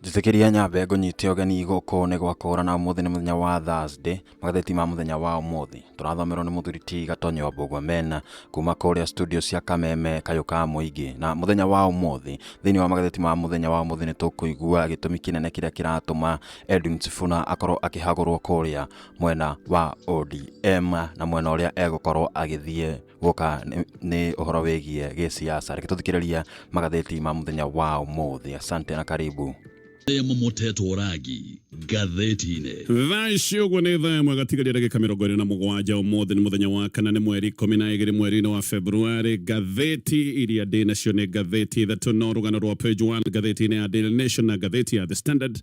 Njĩtĩkĩria nyambe ngũnyite ũgeni gũkũ nĩ gwakũra na ũmũthĩ nĩ mũthenya wa Thursday, magathĩti ma mũthenya wa ũmũthĩ tũrathomerwo nĩ mũthuri ti Gatonyo Mbũgua Mena kuma kũrĩa studio cia Kameme kayũ ka mũingĩ. Na mũthenya wa ũmũthĩ thĩinĩ wa magathĩti ma mũthenya wa ũmũthĩ nĩ tũkũigua gĩtũmi kĩnene kĩrĩa kĩratũma Edwin Sifuna akorwo akĩhagũrwo kũrĩa mwena wa ODM na mwena ũrĩa egũkorwo agĩthiĩ guoka nĩ ũhoro wĩgiĩ gĩsiasa. Reke tũthikĩrĩrie magathĩti ma mũthenya wa ũmũthĩ. Asante na karibu. Arĩa momotetwo rangi ngathĩti-inĩ. Thaa ici ũguo nĩ thaa ĩmwe gatigaria ndagĩka 27. Ũmũthĩ nĩ mũthenya wa kana, nĩ mweri 12 mweri-inĩ wa Februarĩ. Ngathĩti iria ndĩ nacio nĩ ngathĩti ithatũ, no rũgano rwa page 1 ngathĩti-inĩ ya Daily Nation na ngathĩti ya The Standard.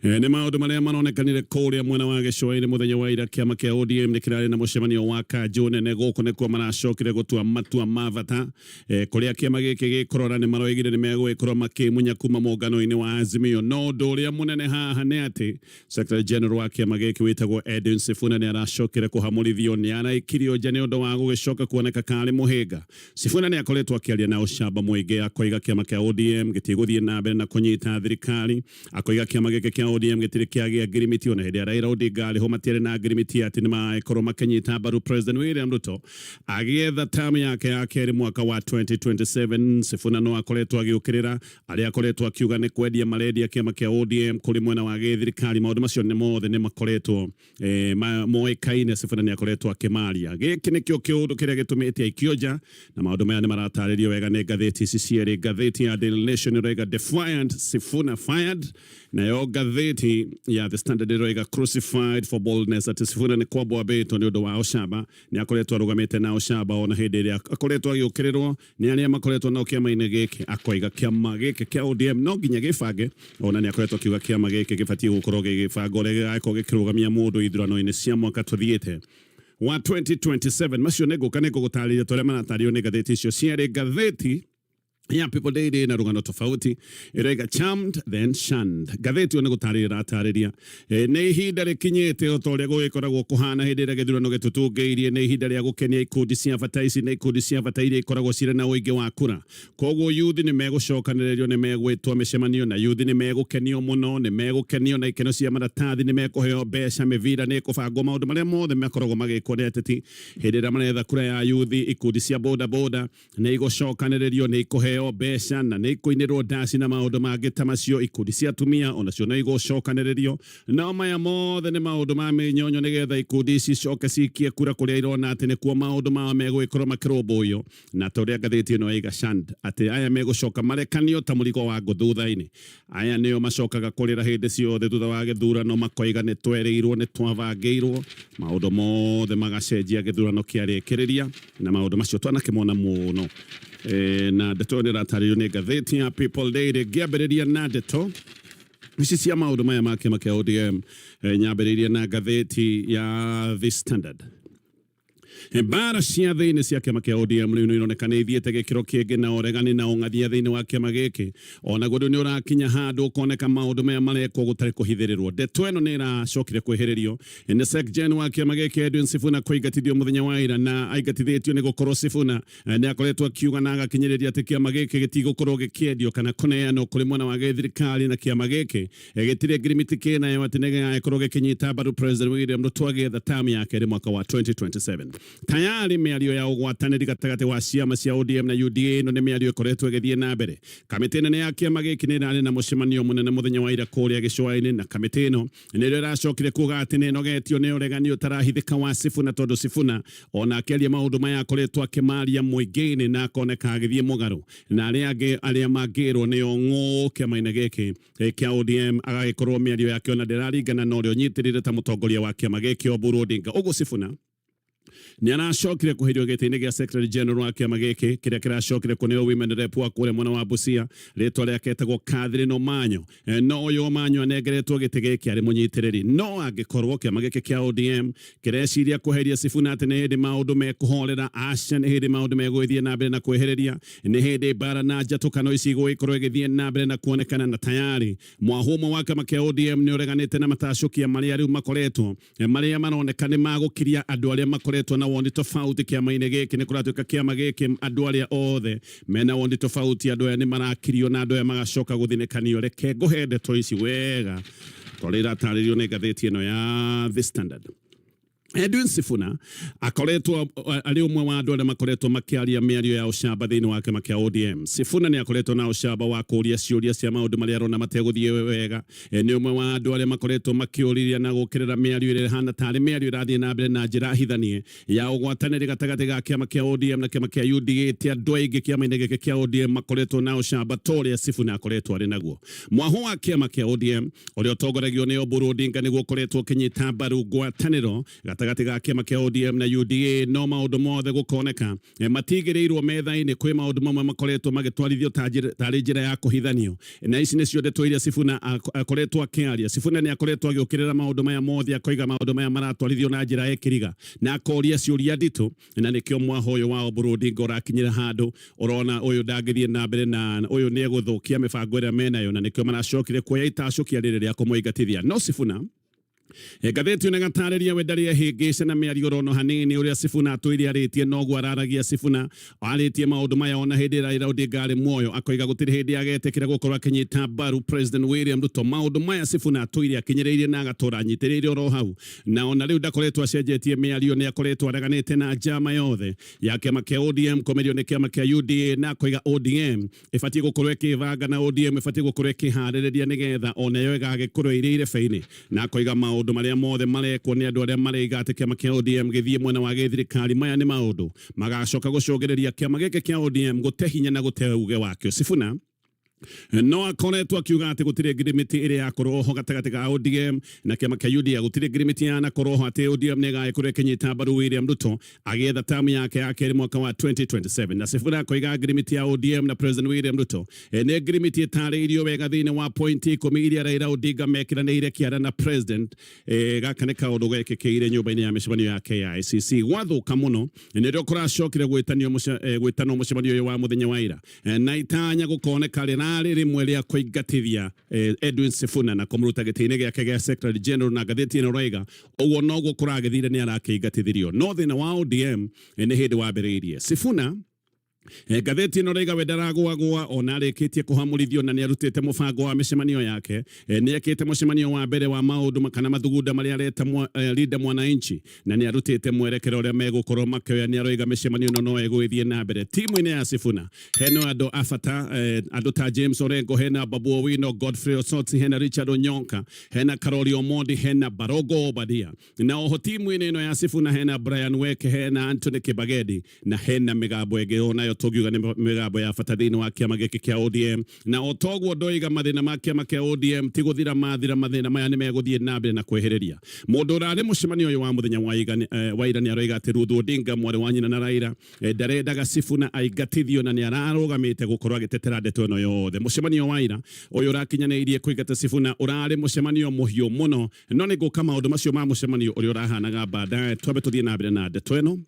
Nĩ maũndũ marĩa maronekanire kũrĩa mwena wa gĩcũa-inĩ mũthenya wa ira. Kĩama kĩa ODM nĩ kĩrarĩ na mũcemanio wa kanjũ nene. Gũkũ nĩkuo maracokire gũtua matua ma bata kũrĩa kĩama gĩkĩ gĩkũrora. Nĩ maroigire nĩ megũgĩkorwo makĩmunya kuma mũngano-inĩ wa Azimio. No ũndũ ũrĩa mũnene haha nĩ atĩ Secretary General wa kĩama gĩkĩ wĩtagwo Edwin Sifuna nĩ aracokire kũhamũrithio, nĩ araikirio nja nĩ ũndũ wa gũgĩcoka kuoneka karĩ mũhĩnga. Sifuna nĩ akoretwo akĩaria na ũcamba mũingĩ, akoiga kĩama kĩa ODM gĩtigũthiĩ na mbere na kũnyita thirikari. Akoiga kĩama gĩkĩ kĩa ODM gĩtirĩ kĩagĩa ngirimiti, ona hĩndĩ ya Raila Odinga arĩ ho matiarĩ na ngirimiti atĩ nĩ magĩkorwo makĩnyita mbaru President William Ruto agĩetha term yake ya kerĩ mwaka wa 2027. Sifuna no akoretwo agĩũkĩrĩra arĩa akoretwo akiuga nĩ kwendia marendia kĩama kĩa ODM kũrĩ mwena wa gĩthirikari. Maũndũ macio nĩ mothe nĩ makoretwo moĩkaine. Sifuna nĩ akoretwo akĩmaria. Gĩkĩ nĩkĩo kĩũndũ kĩrĩa gĩtũmĩte aikio nja, na maũndũ maya nĩ maratarĩrio wega nĩ ngathĩti ici cierĩ. Ngathĩti ya Daily Nation ĩroiga "Defiant Sifuna fired", nayo ngathĩti ya The Standard ĩroiga "Crucified for boldness", atĩ Sifuna nĩ kwambwo ambĩtwo nĩ ũndũ wa ũcamba. Nĩ akoretwo arũgamĩte na ũcamba ona hĩndĩ ĩrĩa akoretwo agĩũkĩrĩrwo nĩ arĩa makoretwo nao kĩama-inĩ gĩkĩ, akoiga kĩama gĩkĩ kĩa ODM no nginya gĩbange. Ona nĩ akoretwo akiuga kĩama gĩkĩ gĩbatiĩ gũkorwo gĩgĩbanga ũrĩa gĩgagĩkorwo gĩkĩrũgamia mũndũ ithurano-inĩ cia mwaka tũthiĩte wa 2027. Macio nĩ ngũka nĩ ngũgũtarĩria ta ũrĩa maratarĩrio nĩ ngathĩti icio cierĩ. Ngathĩti ya People Daily na rũgano tofauti, ĩroiga "Charmed then shunned". Ngathĩti ĩyo nĩ gũtarĩria ĩratarĩria nĩ ihinda rĩkinyĩte, o ta ũrĩa gũgĩkoragwo kũhana hĩndĩ ĩrĩa gĩthurano gĩtũtũngĩirie, nĩ ihinda rĩa gũkenia ikundi cia bata. Ici nĩ ikundi cia bata iria ikoragwo cirĩ na ũingĩ wa kura. Koguo yuthi nĩ megũcokanĩrĩrio, nĩ megwĩtwo mĩcemanio, na yuthi nĩ megũkenio mũno, nĩ megũkenio na ikeno cia maratathi, nĩ mekũheo mbeca, mĩbira nĩ ĩkũbangwo, maũndũ marĩa mothe makoragwo magĩkwo nĩ ateti hĩndĩ ĩrĩa maretha kura ya yuthi. Ikundi cia boda boda nĩ igũcokanĩrĩrio, nĩ ikũheo mbeca na nĩ ikũinĩrwo ndaci na maũndũ mangĩ ta macio. Ikundi cia atumia onacio no igũcokanĩrĩrio. No maya mothe nĩ maũndũ ma mĩnyonyo nĩgetha ikundi ici cicoke cikie kura kũrĩa irona atĩ nĩkuo maũndũ mao megũgĩkorwo makĩrũmbũiyo. Na ta ũrĩa ngathĩti ĩno yaiga shunned, atĩ aya megũcoka marekanio ta mũrigo wa ngũ thutha-inĩ. Aya nĩo macokaga kũrĩra hĩndĩ ciothe thutha wa gĩthurano, makoiga nĩ twerĩirwo, nĩ twabangĩirwo, maũndũ mothe magacenjia gĩthurano kĩarĩkĩrĩria, na maũndũ macio twanakĩmona mũno. Na ndeto ĩyo nĩ ĩratarĩrio nĩ ngathĩti ya People Daily. Ngĩambĩrĩria na ndeto ici cia maũndũ maya ma kĩama kĩa ODM, nyambĩrĩirie na ngathĩti ya The Standard. Mbara cia thĩinĩ cia kĩama kĩa ODM rĩu nĩ ironeka nĩ ithiĩte gĩkĩro kĩngĩ, na ũregani na ũng'athia thĩinĩ wa kĩama gĩkĩ onaguo rĩu nĩ ũrakinya handũ ũkoneka maũndũ maya marekwo gũtarĩ kũhithĩrĩrwo. Ndeto ĩno nĩ ĩracokire kwĩhĩrĩrio nĩ Sec Gen wa kĩama gĩkĩ Edwin Sifuna kũingatithio mũthenya wa ira, na aingatithĩtio nĩ gũkorwo Sifuna nĩ akoretwo akiuga na agakinyĩrĩria atĩ kĩama gĩkĩ gĩtigũkorwo gĩkĩendio kana kũneanwo kũrĩ mwena wa gĩthirikari, na kĩama gĩkĩ gĩtirĩ ngirimiti kĩnayo atĩ nĩ gĩgagĩkorwo gĩkĩnyita mbaru President William Ruto agĩetha term ya kerĩ mwaka wa 2027. Tayari mĩario ya ũgwatanĩri gatagatĩ wa ciama cia ODM na UDA, ĩno nĩ mĩario ĩkoretwo ĩgĩthiĩ na mbere. Kamĩtĩ nene ya kĩama gĩkĩ nĩ ĩrarĩ na mũcemanio mũnene mũthenya wa ira kũrĩa gĩcũa-inĩ, na kamĩtĩ ĩno nĩrĩo ĩracokire kuga atĩ nĩ ĩnogetio nĩ ũregani ũtarahithĩka wa Sifuna, tondũ Sifuna ona akĩaria maũndũ maya akoretwo akĩmaria mũingĩ-inĩ na akoneka agĩthiĩ mũgarũ na arĩa angĩ arĩa mangĩrwo nĩo ng'ũ kĩama-inĩ gĩkĩ kĩa ODM, agagĩkorwo mĩario yake ona ndĩraringana na ũrĩa ũnyitĩrĩire ta mũtongoria wa kĩama gĩkĩ Oburu Odinga. Ũguo Sifuna nĩ aracokire kũherio gĩtĩ-inĩ gĩa Secretary General wa kĩama gĩkĩ, kĩrĩa kĩracokire kũneo women rep wa kũrĩa mwena wa Busia, rĩtwa rĩake etagwo Catherine Omanyo. No ũyũ Omanyo anengeretwo gĩtĩ gĩkĩ arĩ mũnyitĩrĩri, no angĩkorwo kĩama gĩkĩ kĩa ODM kĩreciria kweheria Sifuna atĩ nĩ hĩndĩ maũndũ mekũhorera, aca, nĩ hĩndĩ maũndũ megũgĩthiĩ na mbere na kwĩhĩrĩria, nĩ hĩndĩ mbara na njatũkano ici igũgĩkorwo ĩgĩthiĩ na mbere na kuonekana. Na tayari mwahũ ũmwe wa kĩama kĩa ODM nĩ ũreganĩte na matacũkia marĩa rĩu makoretwo marĩa maroneka nĩ magũkiria andũ arĩa makoretwo makoretwo na woni tofauti kĩama-inĩ gĩkĩ. Nĩ kũratuĩka kĩama gĩkĩ andũ arĩa othe mena woni tofauti, andũ aya nĩ marakirio na andũ aya magacoka gũthinĩkanio. Reke ngũhe ndeto ici wega tondũ iratarĩrio nĩ ngathĩti ĩno ya The Standard. Edwin Sifuna akoretwo arĩ ũmwe wa andũ arĩa makoretwo makĩaria mĩario ya ũcamba thĩinĩ wa kĩama kĩa ODM. Sifuna nĩ akoretwo na ũcamba wa kũũria ciũria cia maũndũ marĩa arona mategũthiĩ wega. Nĩ ũmwe wa andũ arĩa makoretwo makĩũrĩria na gũkĩrĩra mĩario ĩrĩa ĩhana tarĩ mĩario ĩrathiĩ na mbere na njĩra hithanie ya ũgwatanĩri gatagatĩ ga kĩama kĩa ODM na kĩama kĩa UDA. Ti andũ aingĩ kĩama-inĩ gĩkĩ kĩa ODM makoretwo na ũcamba ta ũrĩa Sifuna akoretwo arĩ naguo. Mwahũ wa kĩama kĩa ODM ũrĩa ũtongoragio nĩ Oburu Odinga nĩguo ũkoretwo ũkĩnyita mbaru ngwatanĩro gatagatĩ ga kĩama kĩa ODM na UDA, no maũndũ mothe gũkoneka matigĩrĩirwo metha-inĩ. Kwĩ maũndũ mamwe makoretwo magĩtwarithio tarĩ njĩra ya kũhithanio, na ici nĩcio ndeto iria Sifuna akoretwo akĩaria. Sifuna nĩ akoretwo agĩũkĩrĩra maũndũ maya mothe, akoiga maũndũ maya maratwarithio na njĩra ya kĩriga na akoria ciũria nditũ, na nĩkĩo mwaho ũyũ wa Oburu Odinga ũrakinyĩra handũ ũrona ũyũ ndangĩthiĩ na mbere na ũyũ nĩ egũthũkia mĩbango ĩrĩa menayo, na nĩkĩo maracokire kuoya itacũkia rĩrĩ rĩa kũmũingatithia. No Sifuna, ngathĩti ĩno ĩgatarĩria we ndarĩ ehĩngĩce na mĩario orono hanini. Ũrĩa Sifuna atũire arĩtie noguo araragia. Sifuna arĩtie maũndũ maya ona hĩndĩ ĩrĩa Raila Odinga arĩ muoyo, akoiga gũtirĩ hĩndĩ agetĩkĩra gũkorwo akĩnyita mbaru President William Ruto. Maũndũ maya Sifuna atũire akinyĩrĩirie na agatũra anyitĩrĩire oro hau, na ona rĩu ndakoretwo acenjetie mĩario. Nĩ akoretwo areganĩte na njama yothe ya kĩama kĩa ODM kũmerio nĩ kĩama kĩa UDA, na akoiga ODM ĩbatiĩ gũkorwo ĩkĩbanga na ODM ĩbatiĩ gũkorwo ĩkĩharĩrĩria nĩgetha onayo ĩgagĩkorwo ĩrĩ irebe-inĩ, na akoiga maũndũ marĩa mothe marekwo nĩ andũ arĩa mareiga atĩ kĩama kĩa ODM gĩthiĩ mwena wa gĩthirikari, maya nĩ maũndũ magacoka gũcũngĩrĩria kĩama gĩkĩ kĩa ODM gũte hinya na gũte uge wakĩo. Sifuna no akoretwo akiuga atĩ gũtirĩ ngirimiti ĩrĩa yakorwo ho gatagatĩ ga ODM na kĩama kĩa UDA. Gũtirĩ ngirimiti yanakorwo ho atĩ ODM nĩ ĩgagĩkorwo ĩkĩnyita mbaru William Ruto agĩetha tamu yake ya kerĩ mwaka wa 2027, na Sifuna akoiga ngirimiti ya ODM na President William Ruto nĩ ngirimiti ĩtarĩirio wega thĩinĩ wa pointi 10 iria Raila Odinga mekĩranĩire kĩara na president. Gaka nĩ kaũndũ gekĩkĩire nyũmba-inĩ ya mĩcemanio ya KICC. Gwathũka mũno nĩrĩo kũracokire gwĩtanwo mũcemanio ũyũ wa mũthenya wa ira, na itanya gũkoneka rĩrarĩ rĩmwe rĩa kũingatithia Edwin Sifuna na kũmũruta gĩtĩ-inĩ gĩake gĩa Secretary General, na ngathĩti ĩno ĩroiga ũguo noguo kũragĩthire, nĩ arakĩingatithirio. No thĩna wa ODM nĩ hĩndĩ wambĩrĩirie. Sifuna, ngathĩti ĩno raiga we ndaragũagũa ona arĩkĩtie kũhamũrithio, na nĩ arutĩte mũbango wa mĩcemanio yake. Nĩ ekĩte mũcemanio wa mbere wa maũndũ kana mathugunda marĩa areta Linda Mwananchi, na nĩ arutĩte mwerekero ũrĩa megũkorwo makĩoya. Nĩ aroiga mĩcemanio ĩno no ĩgũgĩthiĩ na mbere. Timu-inĩ ya Sifuna hena andũ a bata, andũ ta James Orengo, hena Babu Owino, Godfrey Osotsi, hena Richard Onyonka, hena Karoli Omondi, hena Barogo Obadia, na oho timu-inĩ ĩno ya Sifuna hena Brian Weke, hena Anthony Kibagedi, na hena mĩgambo ĩngĩ onayo tũngiuga nĩ mĩgambo ya bata thĩinĩ wa kĩama gĩkĩ kĩa ODM. Na o toguo ndoiga, mathĩna ma kĩama kĩa ODM ti gũthira mathira. Mathĩna maya nĩ megũthiĩ na mbere na kwĩhĩrĩria. Mũndũ ũrarĩ mũcemanio ũyũ wa mũthenya wa ira nĩ aroiga atĩ Ruth Odinga, mwarĩ wa nyina na Raila, ndarendaga Sifuna aingatithio na nĩ ararũgamĩte gũkorwo agĩtetera ndeto ĩno yothe. Mũcemanio wa ira ũyũ ũrakinyanĩirie kũingata Sifuna ũrarĩ mũcemanio mũhiũ mũno, no nĩ ngũka maũndũ macio ma mũcemanio ũrĩa ũrahanaga baadaye. Twambe tũthiĩ na mbere na ndeto ĩno.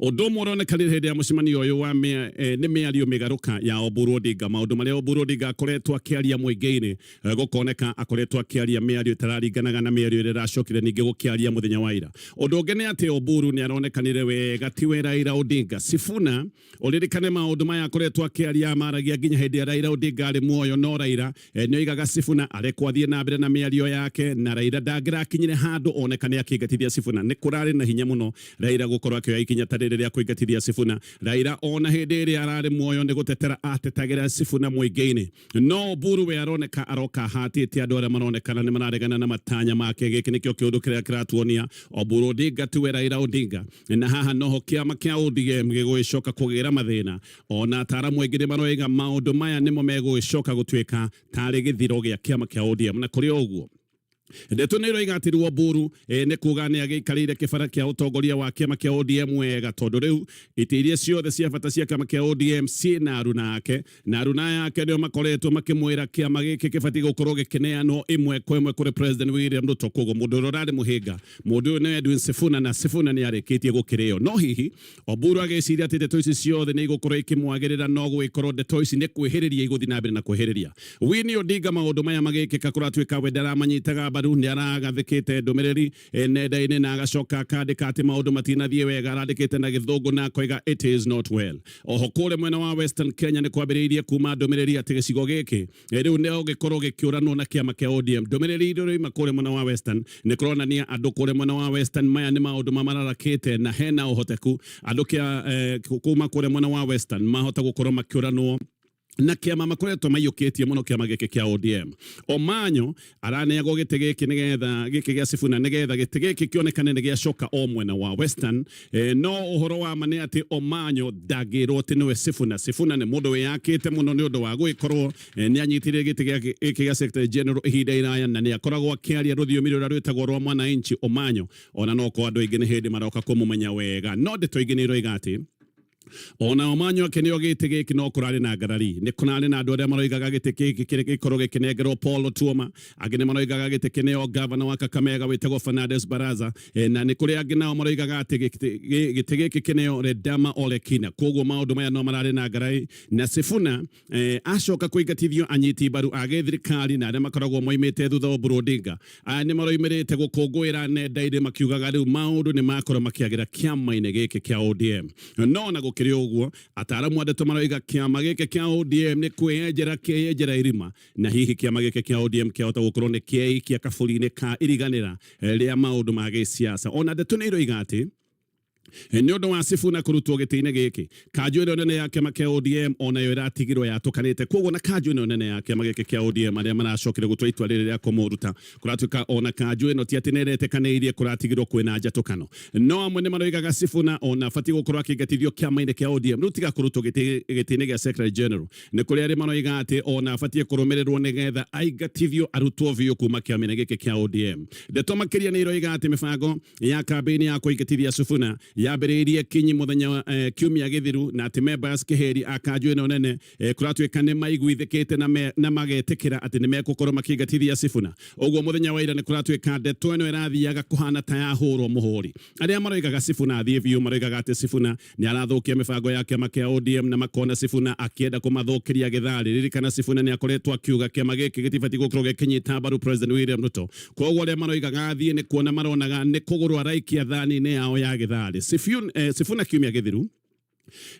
Ũndũ ũmwe ũronekanire hĩndĩ ya mũcemanio ũyũ wa nĩ mĩario mĩgarũka ya Oburu Odinga. Maũndũ marĩa Oburu Odinga akoretwo akĩaria mũingĩ-inĩ, gũkoneka akoretwo akĩaria mĩario ĩtararinganaga na mĩario ĩrĩa ĩracokire ningĩ gũkĩaria mũthenya wa ira. Ũndũ ũngĩ nĩ atĩ Oburu nĩ aronekanire wega tiwe Raila Odinga. Sifuna, ũririkane maũndũ maya akoretwo akĩaria maragia nginya hĩndĩ ya Raila Odinga arĩ muoyo, no Raila nĩ oigaga Sifuna arekwo athiĩ na mbere na mĩario yake, na Raila ndangĩrakinyire handũ onekane akĩingatithia Sifuna. Nĩ kũrarĩ na hinya mũno Raila gũkorwo akĩoya ikinya ta rĩrĩ rĩa kũingatithia Sifuna. Raila ona hĩndĩ ĩrĩa ararĩ muoyo nĩ gũtetera atetagĩra Sifuna mũingĩ-inĩ, no Oburu we aroneka aroka ahatĩte andũ arĩa maronekana nĩ mararegana na matanya make. Gĩkĩ nĩkĩo kĩũndũ kĩrĩa kĩratuonia Oburu Odinga tiwe Raila Odinga, na haha noho kĩama kĩa ODM gĩgũgĩcoka kũgĩra mathĩna. Ona ataaramu aingĩ nĩ maroiga maũndũ maya nĩmo megũgĩcoka gũtuĩka tarĩ gĩthiro gĩa kĩama kĩa ODM. Na kũrĩ o ũguo, ndeto nĩ iroiga atĩ rĩu Oburu nĩ kuga nĩ agĩikarĩire kĩbara kĩa ũtongoria wa kĩama kĩa ODM wega, tondũ rĩu itĩ iria ciothe cia bata cia kĩama kĩa ODM ciĩna aruna ake, na aruna yake nĩo makoretwo makĩmwĩra kĩama gĩkĩ kĩbatiĩ gũkorwo gĩkĩneanwo ĩmwe kwa ĩmwe kũrĩ President William Ruto. Koguo mũndũ ũrĩa ũrarĩ mũhĩnga mũndũ ũyũ nĩ Edwin Sifuna, na Sifuna nĩ arĩkĩtie gũkĩrĩo. No hihi Oburu agĩciria atĩ ndeto ici ciothe nĩ igũkorwo ikĩmwagĩrĩra, no gũgĩkorwo ndeto ici nĩ kwĩhĩrĩria igũthiĩ na mbere na kwĩhĩrĩria Winnie Odinga. Maũndũ maya magĩkĩka kũratuĩka we ndaramanyitaga. mbaru nĩ aragathĩkĩte ndũmĩrĩri nenda-inĩ na agacoka akandĩka atĩ maũndũ matinathiĩ wega. Arandĩkĩte na Gĩthũngũ na akoiga, "It is not well." Oho kũrĩa mwena wa Western Kenya nĩ kwambĩrĩirie kuma ndũmĩrĩri atĩ gĩcigo gĩkĩ rĩu nĩ gĩkorwo gĩkĩũranwo na kĩama kĩa ODM. Ndũmĩrĩri iria irauma kũrĩa mwena wa Western nĩ kũronania andũ kũrĩa mwena wa Western maya nĩ maũndũ mamararakĩte, na hena ũhoteku andũ kĩa kuma kũrĩa mwena wa Western mahota gũkorwo makĩũranwo na kĩama makoretwo maiyũkĩtie mũno, kĩama gĩkĩ kĩa ODM. Omanyo araneagwo gĩtĩ gĩkĩ nĩgetha gĩkĩ gĩa Sifuna, nĩgetha gĩtĩ gĩkĩ kĩonekane nĩ gĩacoka o mwena wa Western. No ũhoro wa ma nĩ atĩ Omanyo ndangĩrwo atĩ nĩwe Sifuna. Sifuna nĩ mũndũ wĩyakĩte mũno nĩ ũndũ wa gũgĩkorwo nĩ anyitire gĩtĩ gĩkĩ gĩa Secretary General ihinda iraya, na nĩ akoragwo akĩaria rũthiomi rũrĩa rwĩtagwo rwa mwananchi. Omanyo ona no korwo andũ aingĩ nĩ hĩndĩ maroka kũmũmenya wega, no ndeto ingĩ nĩ iroiga atĩ ona Omanyo akĩneo gĩtĩ gĩkĩ no kũrarĩ na ngarari. Nĩ kũrarĩ na andũ arĩa maroigaga gĩtĩ gĩkĩ kĩrĩ gĩkorwo gĩkĩnengerwo Paul Otuoma, angĩ nĩ maroigaga gĩtĩ kĩneo gavana wa Kakamega wĩtagwo Fernandes Baraza, na nĩ kũrĩ angĩ nao maroigaga atĩ gĩtĩ gĩkĩ kĩneo Ledama Olekina. Koguo maũndũ maya no mararĩ na ngarari, na Sifuna acoka kũingatithio, anyiti mbaru a gĩthirikari na arĩa makoragwo moimĩte thutha wa Oburu Odinga aya nĩ maroimĩrĩte gũkũngũĩra nenda-inĩ makiugaga rĩu maũndũ nĩ makorwo makĩagĩra kĩama-inĩ gĩkĩ kĩa ODM. No na gũkĩrĩ ũguo, ataaramu a ndeto maroiga kĩama gĩkĩ kĩa ODM nĩ kwĩyenjera kĩyenjera irima, na hihi kĩama gĩkĩ kĩa ODM kĩahota gũkorwo nĩ kĩeikia kaburi-inĩ ka iriganĩra rĩa maũndũ ma gĩsiasa. Ona ndeto nĩ iroiga atĩ nĩ ũndũ wa Sifuna kũrutwo gĩtĩ-inĩ gĩkĩ, kanjũ ĩno nene ya kĩama kĩa ODM onayo ĩratigirwo yatũkanĩte. Koguo na kanjũ ĩno nene ya kĩama gĩkĩ kĩa ODM arĩa maracokire gũtua itua rĩrĩ rĩa kũmũruta, kũratuĩka ona kanjũ ĩno ti atĩ nĩ ĩretĩkanĩirie, kũratigirwo kwĩna njatũkano. No amwe nĩ maroigaga Sifuna ona abatiĩ gũkorwo akĩingatithio kĩama-inĩ kĩa ODM rĩu, tiga kũrutwo gĩtĩ-inĩ gĩa Secretary General. Nĩ kũrĩ arĩa maroiga atĩ ona abatiĩ kũrũmĩrĩrwo nĩgetha aingatithio, arutwo biũ kuma kĩama-inĩ gĩkĩ kĩa ODM. Ndeto makĩria nĩ iroiga atĩ mĩbango ya kambĩini ya kũingatithia Sifuna yambĩrĩirie kinyi mũthenya kiumia gĩthiru, na atĩ members kĩhĩri a kanjũ ĩno nene kũratuĩka nĩ maiguithĩkĩte na magetĩkĩra atĩ nĩ megũkorwo makĩingatithia Sifuna. Ũguo mũthenya wa ira nĩ kũratuĩka ndeto ĩno ĩrathiaga kũhana ta yahũrwo mũhũri. Arĩa maroigaga Sifuna athiĩ biũ maroigaga atĩ Sifuna nĩ arathũkia mĩbango ya kĩama kĩa ODM, na makona Sifuna akĩenda kũmathũkĩria gĩtharĩ. Ririkana Sifuna nĩ akoretwo akiuga kĩama gĩkĩ gĩtibatiĩ gũkorwo gĩkĩnyita mbaru President William Ruto. Koguo arĩa maroigaga athiĩ nĩ kuona maronaga nĩ kũgũrũ araikia thani-inĩ yao ya gĩtharĩ. Sifuna kiumia gĩthiru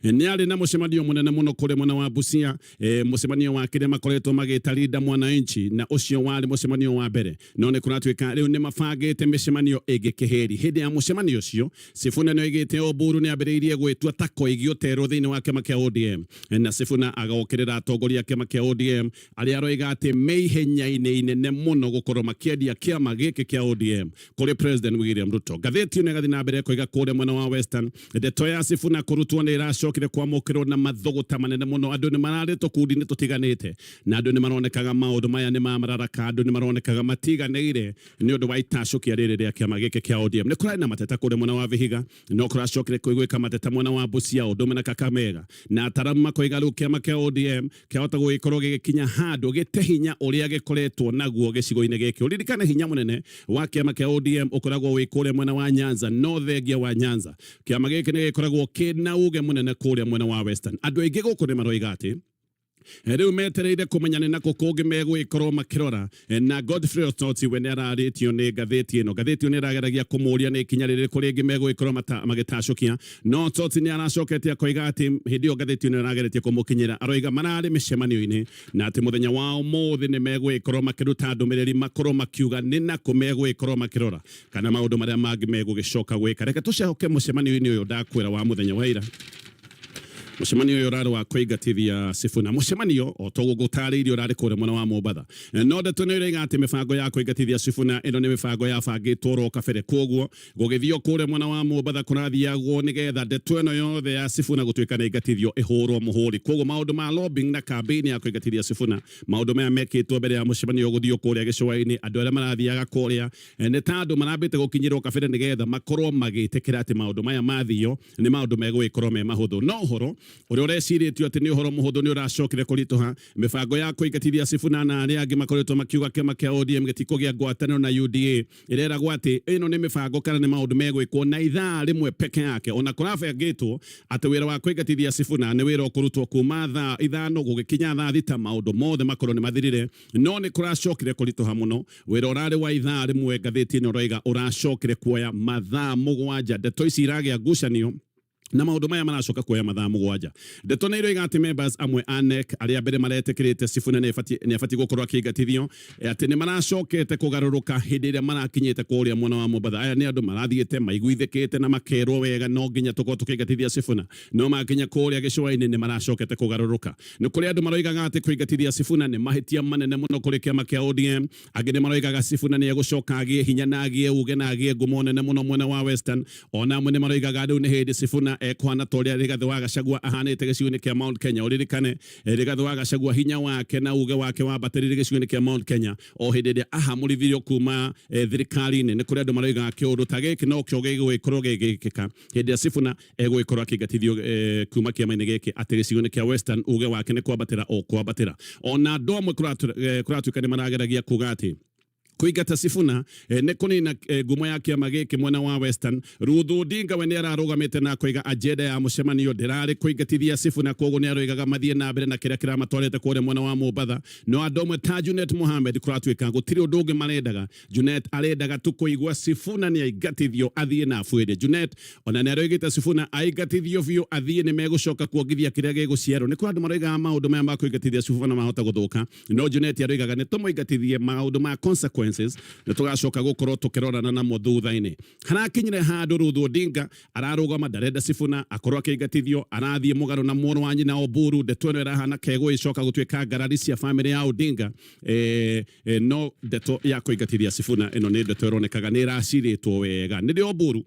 nĩ arĩ na mũcemanio mũnene mũno kũrĩa mwena wa Busia, mũcemanio wa kĩrĩa makoretwo magĩta Linda Mwananchi, na ũcio warĩ mũcemanio wa mbere, no nĩ kũratuĩka rĩu nĩ mabangĩte mĩcemanio ĩngĩ kĩhĩri. Hĩndĩ ya mũcemanio ũcio Sifuna nĩ oigĩte Oburu nĩ ambĩrĩirie gwĩtua ta koigi ũterwo thĩinĩ wa kĩama kĩa ODM, na Sifuna agokĩrĩra atongoria a kĩama kĩa ODM arĩa aroiga atĩ me ihenya-inĩ inene mũno gũkorwo makĩendia kĩama gĩkĩ kĩa ODM kũrĩ President William Ruto. Ngathĩti ĩno ĩgathiĩ na mbere koiga kũrĩa mwena wa Western ndeto ya Sifuna kũrutwo nĩ ĩracokire kwamũkĩrwo na mathũgũta manene mũno. Andũ nĩ mararĩ tũkundi-inĩ tũtiganĩte, na andũ nĩ maronekaga maũndũ maya nĩ mamararaka. Andũ nĩ maronekaga matiganĩire nĩ ũndũ wa itacũkia rĩrĩ rĩa kĩama gĩkĩ kĩa ODM. Nĩ kũrarĩ na mateta kũrĩa mwena wa Vihiga, no kũracokire kũiguĩka mateta mwena wa Busia ũndũ ũmwe na Kakamega, na ataramu makoiga rĩu kĩama kĩa ODM kĩahota gũgĩkorwo gĩgĩkinya handũ gĩte hinya ũrĩa gĩkoretwo naguo gĩcigo-inĩ gĩkĩ. Ũririkane hinya mũnene wa kĩama kĩa ODM ũkoragwo wĩ kũrĩa mwena wa Nyanza, no thengia wa Nyanza kĩama gĩkĩ nĩ gĩkoragwo kĩna uge mũnene kũrĩa mwena wa Western. Andũ aingĩ gũkũ nĩ maroiga atĩ rĩu metereire kũmenya nĩ nakũ kũngĩ megũgĩkorwo makĩrora. Na Godfrey Osotsi we nĩ ararĩtio nĩ ngathĩti ĩno. Ngathĩti ĩno nĩ ĩrageragia kũmũria nĩ ikinya rĩrĩkũ rĩngĩ megũgĩkorwo magĩtacũkia, no Osotsi nĩ aracokete akoiga atĩ hĩndĩ ĩyo ngathĩti ĩno ĩrageretie kũmũkinyĩra, aroiga mararĩ mĩcemanio-inĩ, na atĩ mũthenya wa ũmũthĩ nĩ megũgĩkorwo makĩruta ndũmĩrĩri, makorwo makiuga nĩ nakũ megũgĩkorwo makĩrora kana maũndũ marĩa mangĩ megũgĩcoka gwĩka. Reke tũcoke mũcemanio-inĩ ũyũ ndakwĩra wa mũthenya wa ira. Mũcemanio ũyũ ũrarĩ wa kũingatithia Sifuna. Mũcemanio o toguo ngũtarĩirie ũrarĩ kũrĩa mwena wa Mombatha, no ndeto nĩ ĩroiga atĩ mĩbango ya kũingatithia Sifuna ĩno nĩ mĩbango yabangĩtwo oro kabere. Koguo gũgĩthio kũrĩa mwena wa Mombatha kũrathiagwo nĩgetha ndeto ĩno yothe ya Sifuna gũtuĩka nĩ aingatithio ĩhũrwo mũhũri. Koguo maũndũ ma lobbying na campaign ya kũingatithia Sifuna, maũndũ maya mekĩtwo mbere ya mũcemanio gũthio kũrĩa gĩcũa-inĩ. Andũ arĩa marathiaga kũrĩa nĩ ta andũ marambĩte gũkinyĩrwo kabere nĩgetha makorwo magĩtĩkĩra atĩ maũndũ maya mathio nĩ maũndũ megũgĩkorwo me mahũthũ. No ũhoro Ũrĩa ũrecirĩtio atĩ nĩ ũhoro mũhũthũ nĩ ũracokire kũritũha. Mĩbango ya kũingatithia Sifuna na arĩa angĩ makoretwo makiuga kĩama kĩa ODM gĩtikũgĩa ngwatanĩro na UDA ĩreragwo atĩ ĩno nĩ mĩbango kana nĩ maũndũ megwĩkwo na ithaa rĩmwe peke yake. Ona kũrabangĩtwo atĩ wĩra wa kũingatithia Sifuna nĩ wĩra ũkũrutwo kuma thaa 5 gũgĩkinya thaa 6, maũndũ mothe makorwo nĩ mathirire, no nĩ kũracokire kũritũha mũno. Wĩra ũrarĩ wa ithaa rĩmwe, ngathĩti ĩno ĩroiga ũracokire kuoya mathaa 7. Ndeto ici iragĩa ngucanio na maũndũ maya maracoka kuoya mathaa 7. Ndeto nĩ iroiga atĩ members amwe a NEC arĩa mbere maretĩkĩrĩte Sifuna nĩ abatiĩ gũkorwo akĩingatithio, atĩ nĩ maracokete kũgarũrũka hĩndĩ ĩrĩa marakinyĩte kũrĩa mwena wa Mombatha. Aya nĩ andũ marathiĩte maiguithĩkĩte na makerwo wega no nginya tũkorwo tũkĩingatithia Sifuna, no makinya kũrĩa gĩcũa-inĩ nĩ maracokete kũgarũrũka. Nĩ kũrĩ andũ maroigaga atĩ kũingatithia Sifuna nĩ mahĩtia manene mũno kũrĩ kĩama kĩa ODM. Angĩ nĩ maroigaga Sifuna nĩ egũcoka agĩe hinya na agĩe uge na agĩe ngumo nene mũno mwena wa Western. Ona amwe nĩ maroigaga rĩu nĩ hĩndĩ Sifuna ekũhana ta ũrĩa Rigathĩ wa Gachagua ahanĩte gĩcigo-inĩ kĩa Mount Kenya. Ũririkane Rigathĩ wa Gachagua hinya wake na uge wake wambatĩrire gĩcigo-inĩ kĩa Mount Kenya o hĩndĩ ĩrĩa ahamũrithirio kuma thirikari-inĩ. Nĩ kũrĩ andũ maroigaga kĩũndũ ta gĩkĩ no kĩo gĩgũgĩkorwo gĩgĩkĩka hĩndĩ ĩrĩa Sifuna egũgĩkorwo akĩingatithio kuma kĩama-inĩ gĩkĩ, atĩ gĩcigo-inĩ kĩa Western uge wake nĩ kwambatĩra o kwambatĩra. Ona andũ amwe kũratuĩka nĩ marageragia kuga atĩ kũingata Sifuna nĩ kũnina ngumo ya kĩama gĩkĩ mwena wa Western. Ruth Odinga we nĩ ararũgamĩte na akoiga agenda ya mũcemanio ndĩrarĩ kũingatithia Sifuna, koguo nĩ aroigaga mathiĩ na mbere na kĩrĩa kĩramatwarĩte kũrĩa mwena wa Mombatha. No andũ amwe ta Junet Mohamed kũratuĩka gũtirĩ ũndũ ũngĩ marendaga. Junet arendaga tu kũigua Sifuna nĩ aingatithio athiĩ na abuĩre. Junet ona nĩ aroigĩte Sifuna aingatithio biũ athiĩ nĩ megũcoka kuongithia kĩrĩa gĩgũciarwo. Nĩ kũrĩ andũ maroigaga maũndũ maya ma kũingatithia Sifuna mahota gũthũka, no Junet aroigaga nĩ tũmũingatithie, maũndũ ma consequences nĩ tũgacoka gũkorwo tũkĩrorana namo thutha-inĩ. Harakinyire handũ Ruth Odinga ararũgama ndarenda Sifuna akorwo akĩingatithio, arathiĩ mũgarũ na mũrũ wa nyina Oburu. Ndeto ĩno ĩrahana kegũgĩcoka gũtuĩka ngarari cia famĩlĩ ya Odinga. No ndeto ya kũingatithia Sifuna ĩno nĩ ndeto ĩronekaga nĩ ĩracirĩtwo wega. Nĩrĩo Oburu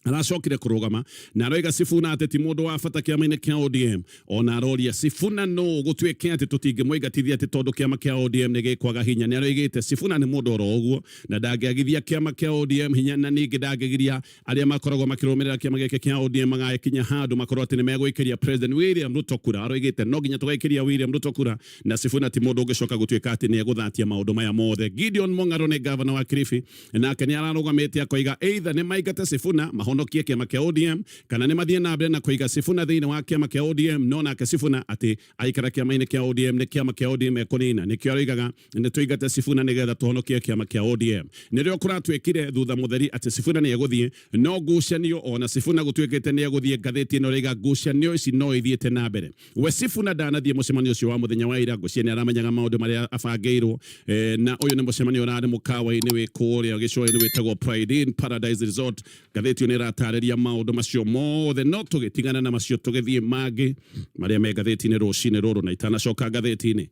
aracokire kũrũgama na aroiga Sifuna atĩ ti mũndũ wa bata kĩama-inĩ kĩa ODM. Ona aroria Sifuna no gũtuĩke atĩ tũtingĩmũingatithia atĩ tondũ kĩama kĩa ODM nĩ gĩkwaga hinya. Nĩ aroigĩte Sifuna nĩ mũndũ oro ũguo na ndangĩagithia kĩama kĩa ODM hinya, na ningĩ ndangĩgiria arĩa makoragwo makĩrũmĩrĩra kĩama gĩkĩ kĩa ODM magagĩkinya handũ makorwo atĩ nĩ megũikĩria President William Ruto kura. Aroigĩte no nginya tũgaikĩria William Ruto kura, na Sifuna ti mũndũ ũngĩcoka gũtuĩka atĩ nĩ egũthatia maũndũ maya mothe. Gideon Mong'aro nĩ gavana wa Kilifi, nake nĩ ararũgamĩte akoiga either nĩ maingate Sifuna mahonokie kĩama kĩa ODM, kana nĩ mathiĩ na mbere na kũiga Sifuna thĩinĩ wa kĩama kĩa ODM, no nake Sifuna atĩ aikara kĩama-inĩ kĩa ODM nĩ kĩama kĩa ODM ekũnina. Nĩkĩo aroigaga nĩ tũingate Sifuna nĩgetha tũhonokie kĩama kĩa ODM. Nĩrĩo kũratuĩkire thutha mũtheri atĩ Sifuna nĩ egũthiĩ, no ngucanio ona Sifuna gũtuĩkĩte nĩ egũthiĩ, ngathĩti ĩno ĩroiga ngucanio ici no ithiĩte na mbere. We Sifuna ndanathiĩ mũcemanio ũcio wa mũthenya wa ira, ngwĩciria nĩ aramenyaga maũndũ marĩa abangĩirwo. Na ũyũ nĩ mũcemanio ũrarĩ mũkawa-inĩ wĩ kũrĩa gĩcũa-inĩ wĩtagwo Pride Inn Paradise Resort. Ngathĩti ĩyo nĩ ĩratarĩria maũndũ macio mothe, no tũgĩtigana na macio tũgĩthiĩ mangĩ marĩa me ngathĩti-inĩ rũcinĩ rũrũ. Na itanacoka ngathĩti-inĩ,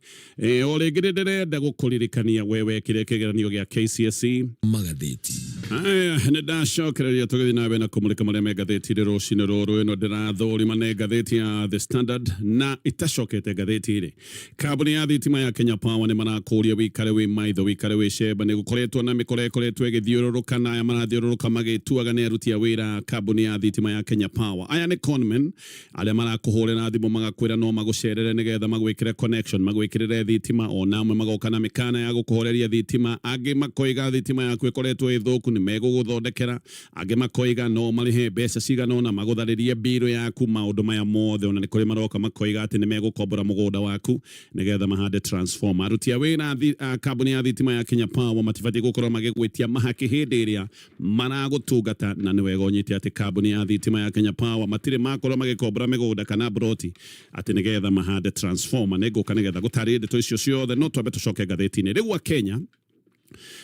o rĩngĩ nĩ ndĩrenda gũkũririkania we wekire kĩgeranio gĩa KCSE. Magathĩti. Aya, nĩ ndacokereria tũgĩthiĩ na mbere na kũmũrĩka marĩa me ngathĩti-inĩ rũcinĩ rũrũ. Ĩno ndĩrathũrima nĩ ngathĩti ya The Standard, na itacokete ngathĩti-inĩ, kambuni ya thitima ya Kenya Power nĩ marakũria wĩikare wĩ maitho, wĩikare wĩ cemba. Nĩ gũkoretwo na mĩkora ĩkoretwo ĩgĩthiũrũrũka, na aya marathiũrũrũka magĩtuaga nĩ aruti a wĩra kambuni ya thitima ya Kenya Power. Aya nĩ conmen arĩa marakũhũrĩra thimũ magakwĩra no magũcerere nĩgetha magwĩkĩre connection, magwĩkĩrĩre thitima. Ona amwe magoka na mĩkana ya gũkũhoreria thitima, angĩ makoiga thitima yaku ĩkoretwo ĩ thũku, nĩ megũgũthondekera, angĩ makoiga no marĩhe mbeca cigana ũna magũtharĩrie mbirũ yaku. Maũndũ maya mothe, ona nĩ kũrĩ maroka makoiga atĩ nĩ megũkombora mũgũnda waku nĩgetha mahande transformer. Aruti a wĩra a kambuni ya thitima ya Kenya Power matibatiĩ gũkorwo magĩgwĩtia mahaki hĩndĩ ĩrĩa maragũtungata, na nĩ wega ũnyite atĩ kambuni ya thitima ya Kenya Power matirĩ makorwo magĩkombora mĩgũnda kana broti atĩ nĩgetha mahande transformer. Nĩ ngũka nĩgetha gũtarĩrie ndeto icio ciothe, no twambe tũcoke ngathĩti-inĩ. Rĩu a Kenya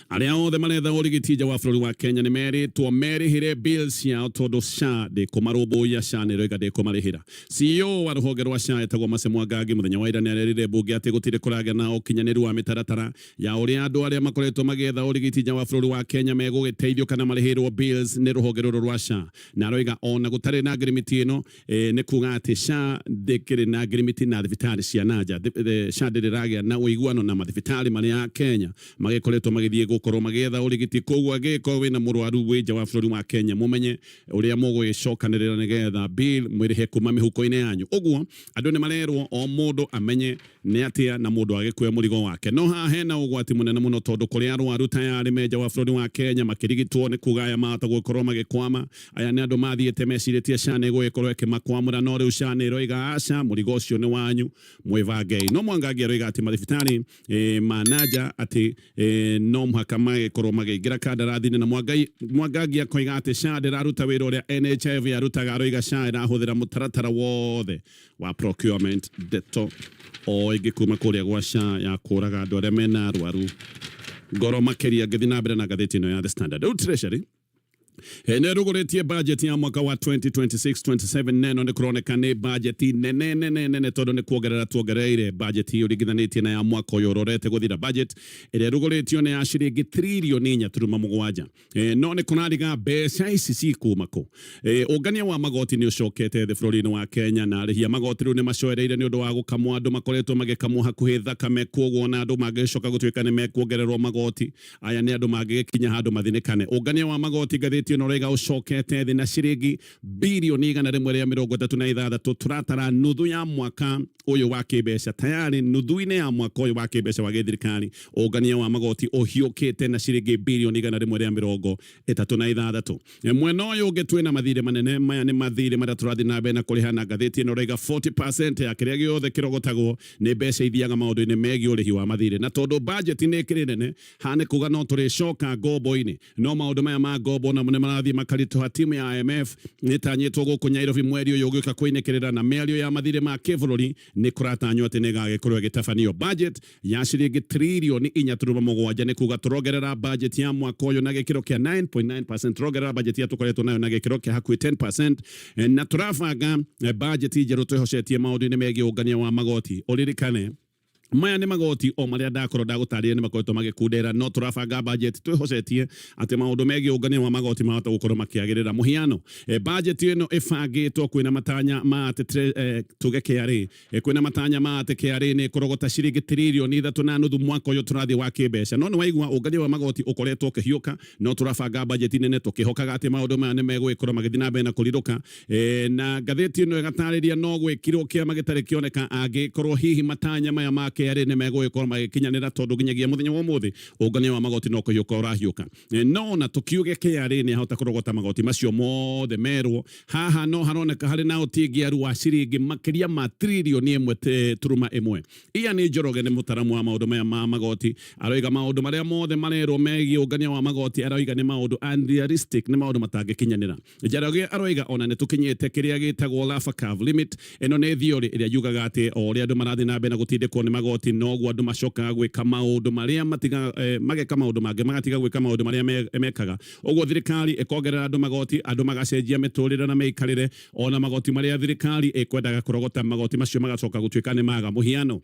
arĩa othe maretha ũrigiti nja wa bũrũri wa Kenya nĩ merĩtwo merĩhĩre bills ciao tondũ SHA ndĩkũmarũmbũiya. SHA nĩ ĩroiga ndĩkũmarĩhĩra. CEO wa rũhonge rwa SHA etagwo Mercy Mwangangi mũthenya wa ira nĩ arerire mbunge atĩ gũtirĩ kũragĩa na ũkinyanĩru wa mĩtaratara ya ũrĩa andũ arĩa makoretwo magĩetha ũrigiti nja wa bũrũri wa Kenya megũgĩteithio kana marĩhĩrwo bills nĩ rũhonge rũrũ rwa SHA. Na aroiga ona gũtarĩ na ngirimiti ĩno, nĩ kuga atĩ SHA ndĩkĩrĩ na ngirimiti na thibitarĩ cia nanja. SHA ndĩrĩ ĩragĩa na ũiguano na mathibitarĩ marĩa Kenya magĩkoretwo. magĩthiĩ gũkorwo magĩetha ũrigiti. Koguo angĩgĩkorwo wĩna mũrwaru wĩ nja wa bũrũri wa Kenya, mũmenye ũrĩa mũgũgĩcokanĩrĩra nĩgetha bill mwĩrĩhe kuma mĩhuko-inĩ yanyu. Ũguo andũ nĩ marerwo o mũndũ amenye nĩ atĩa na mũndũ agĩkue mũrigo wake. No haha hena ũgwati mũnene mũno tondũ kũrĩ arwaru tayarĩ me nja wa bũrũri wa Kenya makĩrigitwo nĩ kuga aya mahota gũkorwo magĩkwama. Aya nĩ andũ mathiĩte mecirĩtie SHA nĩ ĩgũgĩkorwo ĩkĩmakwamũra, no rĩu SHA nĩ ĩroiga aca, mũrigo ũcio nĩ wanyu, mwĩbangei. No Mwangangi aroiga atĩ mathibitarĩ ma nanja atĩ no mũhaka magĩkorwo magĩingĩra kandarathi-inĩ, na Mwangangi akoiga atĩ SHA ndĩraruta wĩra ũrĩa NHIF yarutaga. Aroiga SHA ĩrahũthĩra mũtaratara wothe wa procurement. Ndeto o ĩngĩ kuma kũrĩa gwa SHA ya kũraga andũ arĩa mena arwaru ngoro makĩria. Ngĩthiĩ na mbere na ngathĩti ĩno ya The Standard, rĩu Treasury nä rũgũrĩtie budget ya mwaka wa 2026-27, neno nĩ kũroneka nĩ budget nene nene nene tondũ nĩ kuongerera tuongereire budget ũringithanĩtie na ya mwaka ũyũ ũrorete gũthira. Budget ĩrĩa ĩrugũrĩtio nĩ ya ciringi tririoni 4.7. No nĩ kũrariga mbeca ici cikuma kũ. Ũngania wa magoti nĩ ũcokete thĩ bũrũri-inĩ wa Kenya, na arĩhi a magoti rĩu nĩ macoereire nĩ ũndũ wa gũkamwo. Andũ makoretwo magĩkamwo hakuhĩ thakame, koguo ona andũ mangĩcoka gũtuĩka nĩ mekuongererwo magoti, aya nĩ andũ mangĩgĩkinya handũ mathinĩkane. Ũngania wa magoti, ngathĩti ĩno ĩroiga, ũcokete thĩ na ciringi birioni 136. Tũratara nuthu ya mwaka ũyũ wa kĩmbeca tayari, nuthu-inĩ ya mwaka ũyũ wa kĩmbeca wa gĩthirikari, ũngania wa magoti ũhiũkĩte na ciringi birioni 136. Mwena ũyũ ũngĩ twĩna mathirĩ manene. Maya nĩ mathirĩ marĩa tũrathiĩ na mbere na kũrĩha, na ngathĩti ĩno ĩroiga 40% ya kĩrĩa gĩothe kĩrogotagwo nĩ mbeca ithiaga maũndũ-inĩ megiĩ ũrĩhi wa mathirĩ. Na tondũ budget nĩ ĩkĩrĩ nene, haha nĩ kuga no tũrĩcoka ngombo-inĩ, no maũndũ maya ma ngombo namo nĩ marathiĩ makaritũha. Timu ya IMF nĩ ĩtanyĩtwo gũkũ Nairobi mweri ũyũ ũgĩũka kũinĩkĩrĩra, na mĩario ya mathirĩ ma kĩbũrũri nĩ kũratanywo atĩ nĩ ĩgagĩkorwo ĩgĩtabanio. Budget ya ciringi tririoni 4.7, nĩ kuga tũrongerera budget ya mwaka ũyũ na gĩkĩro kĩa 9.9%, tũrongerera budget ya tũkoretwo nayo na gĩkĩro kĩa hakuhĩ 10%, na tũrabanga budget njerũ twĩhocetie maũndũ-inĩ megiĩ ũngania wa magoti. Ũririkane maya nĩ magoti o marĩa ndakorwo ndagũtarĩria nĩ makoretwo magĩkundera, no tũrabanga budget twĩhocetie atĩ maũndũ megiĩ ũngania wa magoti mahota gũkorwo makĩagĩrĩra. Mũhiano, budget ĩno ĩbangĩtwo kwĩna matanya ma atĩ tuge KRA, kwĩna matanya ma atĩ KRA nĩ ĩkũrogota ciringi tririoni 3.5 mwaka ũyũ tũrathiĩ wa kĩmbeca. No nĩ waigua ũngania wa magoti ũkoretwo ũkĩhiũka, no tũrabanga budget nene tũkĩhokaga atĩ maũndũ maya nĩ megũgĩkorwo magĩthiĩ na mbere na kũrirũka. Na ngathĩti ĩno ĩgatarĩria no gwĩkirwo kĩama gĩtarĩ kĩoneka angĩkorwo hihi matanya maya ma KRA nĩ megũgĩkorwo magĩkinyanĩra, tondũ nginyagia mũthenya wa ũmũthĩ ũngania wa magoti no kũhiũka ũrahiũka. No ona tũkiuge KRA nĩ ahota kũrogota magoti macio mothe merwo haha, no haroneka harĩ na ũtingiaru wa ciringi makĩria ma tririoni 1.1. Ian Njoroge nĩ mũtaramu wa maũndũ maya ma magoti. Aroiga maũndũ marĩa mothe marerwo megiĩ ũngania wa magoti, aroiga nĩ maũndũ unrealistic, nĩ maũndũ matangĩkinyanĩra. Njoroge aroiga ona nĩ tũkinyĩte kĩrĩa gĩtagwo Laffer curve limit. Ĩno nĩ theory ĩrĩa yugaga atĩ o ũrĩa andũ marathiĩ na mbere na gũtindĩkwo nĩ magoti, noguo andũ macokaga gwĩka maũndũ marĩa matiga mageka maũndũ mangĩ, magatiga gwĩka maũndũ marĩa mekaga. Ũguo thirikari ĩkongerera andũ magoti, andũ magacenjia mĩtũrĩre na mĩikarĩre, ona magoti marĩa thirikari ĩkwendaga kũrogota, magoti macio magacoka gũtuĩka nĩ maga. Mũhiano,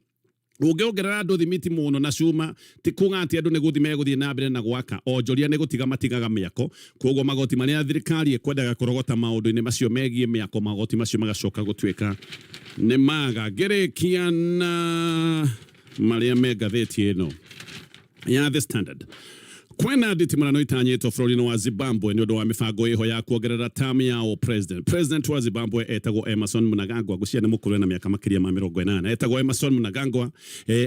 ũngĩongerera andũ thimiti mũno na cuma, ti kuga atĩ andũ nĩ gũthiĩ megũthiĩ na mbere na gwaka, onjoria nĩ gũtiga matigaga mĩako. Koguo magoti marĩa thirikari ĩkwendaga kũrogota maũndũ-inĩ macio megiĩ mĩako, magoti macio magacoka gũtuĩka nĩ maga. Ngĩrĩkia na marĩa me ngathĩti ĩno ya The Standard, kwena nditimũrano itanyĩtwo bũrũri-inĩ wa Zimbabwe nĩ ũndũ wa mĩbango ĩho ya kuongerera term ya o president. President wa Zimbabwe etagwo Emmerson Mnangagwa. Ngũcia nĩ mũkũrũ, na mĩaka makĩria ma 80. Etagwo Emmerson Mnangagwa.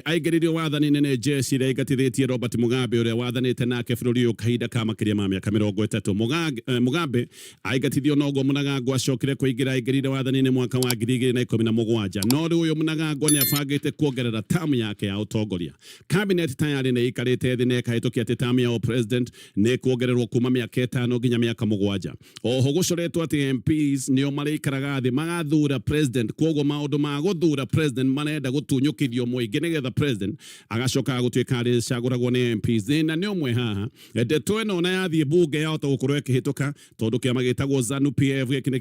Aingĩririo wathani-inĩ nĩ jeshi ĩrĩa ĩingatithĩtie Robert Mugabe, ũrĩa wathanĩte nake bũrũri ũyũ kahinda ka makĩria ma mĩaka 30. Mugabe aingatithio noguo Mnangagwa acokire kũingĩra, aingĩrire wathani-inĩ mwaka wa 2017. No rĩu ũyũ Mnangagwa nĩ abangĩte kuongerera term yake ya ũtongoria. Cabinet tayari nĩ ĩikarĩte thĩ na ĩkahĩtũkia atĩ term ya president nĩ kuongererwo kuma mĩaka 5 nginya mĩaka 7. Oho gũcoretwo atĩ MPs nĩo marĩikaraga thĩ magathura president. Koguo maũndũ ma gũthura president marenda gũtunyũkithio mũingĩ, nĩgetha president agacoka gũtuĩka arĩcagũragwo nĩ MPs. Thĩna nĩ ũmwe haha, ndeto ĩno ona yathiĩ bunge yahota gũkorwo ĩkĩhĩtũka, tondũ kĩama gĩtagwo ZANU PF, gĩkĩ nĩ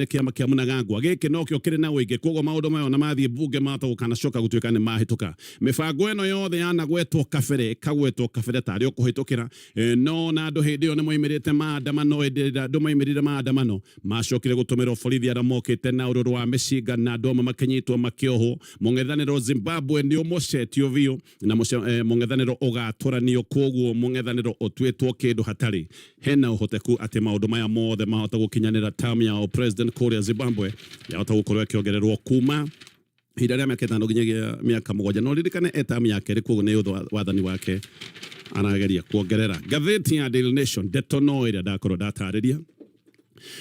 kĩama kĩa Mnangagwa, gĩkĩ nokĩo kĩrĩ na ũingĩ. Koguo maũndũ maya ona mathiĩ bunge mahota gũkanacoka gũtuĩka nĩ mahĩtũka. Mĩbango ĩno yothe yanagwetwo kabere, ĩkagwetwo kabere tarĩ o kũhĩtũka. Kũhĩtũkĩra no na andũ hĩndĩ ĩyo nĩ moimĩrĩte maandamano. Hĩndĩ ĩrĩa andũ moimĩrire maandamano, macokire gũtũmĩrwo borithi arĩa mokĩte na ũrũrũ wa mĩcinga, na andũ amwe makĩnyitwo makĩohwo. Mũng'ethanĩro Zimbabwe nĩ ũmocetio biũ na mũng'ethanĩro ũgatũranio, koguo mũng'ethanĩro ũtuĩtwo kĩndũ hatarĩ. Hena ũhoteku atĩ maũndũ maya mothe mahota gũkinyanĩra, term ya president kũrĩa Zimbabwe yahota gũkorwo ĩkĩongererwo kuma ihinda rĩa mĩaka 5 nginyagia mĩaka 7. No ririkane e term ya kerĩ, koguo nĩ ũthũ wathani wake arageria kuongerera. Ngathĩti ya Daily Nation, ndeto no ĩrĩa ndakorwo ndatarĩria.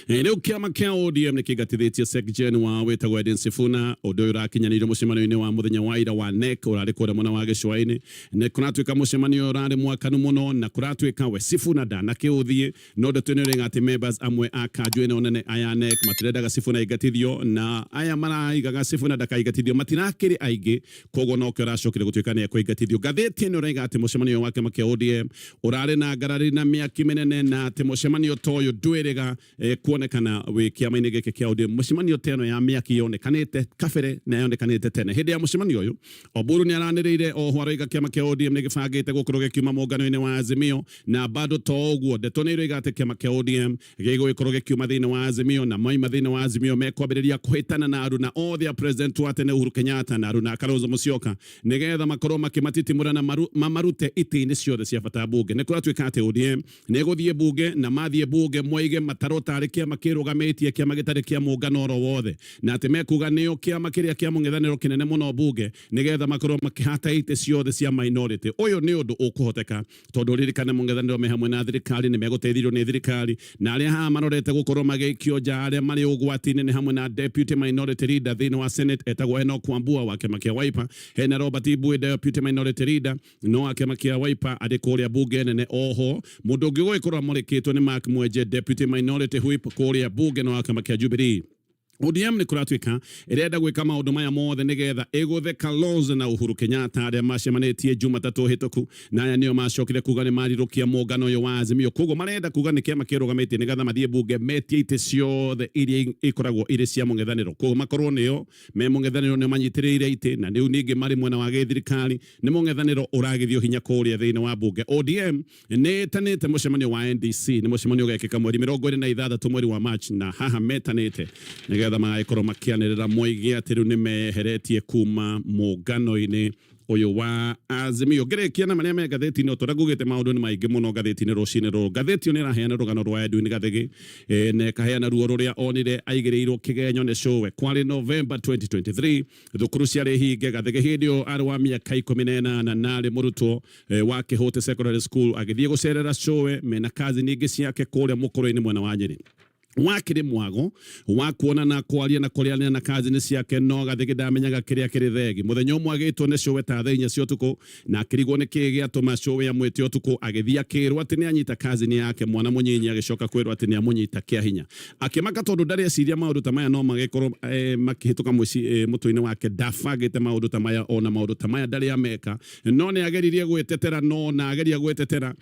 Rĩu kĩama kĩa ODM nĩ kĩingatithĩtie Secgen wao wĩtagwo Edwin Sifuna. Ũndũ ũyũ ũrakinyanĩirio mũcemanio-inĩ wa mũthenya wa ira wa NEC ũrarĩ kũrĩa mwena wa gĩcũa-inĩ. Nĩ kũratuĩka mũcemanio ũyũ ũrarĩ mwakanu mũno, na kũratuĩka we Sifuna ndanakĩũthiĩ. No ndeto ĩno ĩroiga atĩ members amwe a kanjũ ĩno nene aya NEC matirendaga Sifuna aingatithio, na aya maraigaga Sifuna ndakaingatithio matirakĩrĩ aingĩ, koguo nokĩo aracokire gũtuĩka nĩ ekũingatithio. Ngathĩti ĩno ĩroiga atĩ mũcemanio ũyũ wa kĩama kĩa ODM ũrarĩ na ngarari na mĩaki mĩnene, na atĩ mũcemanio ta ũyũ ndwĩrĩga kuonekana wĩ kĩama-inĩ gĩkĩ kĩa ODM. Mũcemanio ta ĩno ya mĩaki yonekanĩte kabere na yonekanĩte tene. Hĩndĩ ya mũcemanio ũyũ, Oburu nĩ aranĩrĩire oho aroiga kĩama kĩa ODM nĩ gĩbangĩte gũkorwo gĩkiuma mũngano-inĩ wa Azimio. Na bado to ũguo, ndeto nĩ iroiga atĩ kĩama kĩa ODM gĩgũgĩkorwo gĩkiuma thĩinĩ wa Azimio, na moima thĩinĩ wa Azimio mekwambĩrĩria kũhĩtana na aruna othe a president wa tene Uhuru Kenyatta na aruna a Kalonzo Musyoka, nĩgetha makorwo makĩmatitimũra na mamarute itĩ-inĩ ciothe cia bata mbunge. Nĩ kũratuĩka atĩ ODM nĩ ĩgũthiĩ mbunge, na mathiĩ mbunge moige matarwo tarĩ kĩama kĩrũgamĩtie, kĩama gĩtarĩ kĩa mũngano oro wothe, na atĩ mekuga nĩo kĩama kĩrĩa kĩa mũng'ethanĩro kĩnene mũno mbunge, nĩgetha makorwo makĩhata itĩ ciothe cia minority. Ũyũ nĩ ũndũ ũkũhoteka, tondũ ririkane mũng'ethanĩro me hamwe na thirikari, nĩ megũteithirio nĩ thirikari. Na arĩa haha marorete gũkorwo magĩikio nja, arĩa marĩ ũgwati-inĩ, nĩ hamwe na deputy minority leader thĩinĩ wa Senate etagwo Enoch Wambua wa kĩama kĩa Wiper. Hena Robert Mbui, deputy minority leader no wa kĩama kĩa Wiper, arĩ kũrĩa bunge nene. Oho mũndũ ũngĩ ũgũgĩkorwo amũrĩkĩtwo nĩ Mark Mwenje, deputy minority whip kũrĩa bunge, no wa kĩama kĩa Jubilee. ODM nĩ kũratuĩka ĩrenda gwĩka maũndũ maya mothe nĩgetha ĩgũthe Kalonzo na Uhuru Kenyatta, arĩa macemanĩtie Jumatatũ hĩtũku, na aya nĩo macokire kuga nĩ marirũkia mũngano ũyũ wa Azimio. Koguo marenda kuga nĩ kĩama kĩrũgamĩtie nĩgetha mathiĩ bunge metie itĩ ciothe iria ikoragwo irĩ cia mũng'ethanĩro, koguo makorwo nĩo me mũng'ethanĩro, nĩo manyitĩrĩire itĩ, na rĩu ningĩ marĩ mwena wa gĩthirikari, nĩ mũng'ethanĩro ũragĩthio hinya kũrĩa thĩinĩ wa bunge. ODM nĩ ĩtanĩte mũcemanio wa NDC, nĩ mũcemanio ũgekĩka mweri 26 mweri wa March, na haha metanĩte nĩgetha magagĩkorwo makĩanĩrĩra moige atĩ rĩu nĩ meyeheretie kuma mũngano-inĩ ũyũ wa Azimio. Ngĩrĩkia na marĩa me ngathĩti-inĩ, o ta ũrĩa ngugĩte, maũndũ nĩ maingĩ mũno ngathĩti-inĩ rũcinĩ rũrũ. Ngathĩti ĩyo nĩ ĩraheana rũgano rwa Edwin Gathigi, na ĩkaheana ruo rũrĩa onire aigĩrĩirwo kĩgenyo nĩ cũwe. Kwarĩ November 2023, thukuru ciarĩ hinge. Gathigi hĩndĩ ĩyo arĩ wa mĩaka 18 na arĩ mũrutwo wa Kĩhũte Secondary School, agĩthiĩ gũcerera cũwe mena cousin ingĩ ciake kũrĩa mũkũrũ-inĩ mwena wa Nyĩrĩ. Wakĩrĩ mwago wa kuonana, kwaria na kũrĩanĩra na cousin ciake, no Gathigi ndamenyaga kĩrĩa kĩrĩ thegi. Mũthenya ũmwe agĩtwo nĩ cũwe ta thaa 4 cia ũtukũ, na akĩrigwo nĩ kĩĩ gĩatũma cũwe amwĩte ũtukũ. Agĩthiĩ akĩrwo atĩ nĩ anyita cousin yake mwana mũnyinyi, agĩcoka kwĩrwo atĩ nĩ amũnyita kĩa hinya. Akĩmaka tondũ ndarĩ eciria maũndũ ta maya no magĩkorwo makĩhĩtũka mũtwe-inĩ wake. Ndabangĩte maũndũ ta maya, ona maũndũ ta maya ndarĩ ameka. No nĩ ageririe gwĩtetera, no na ageria gwĩtetera,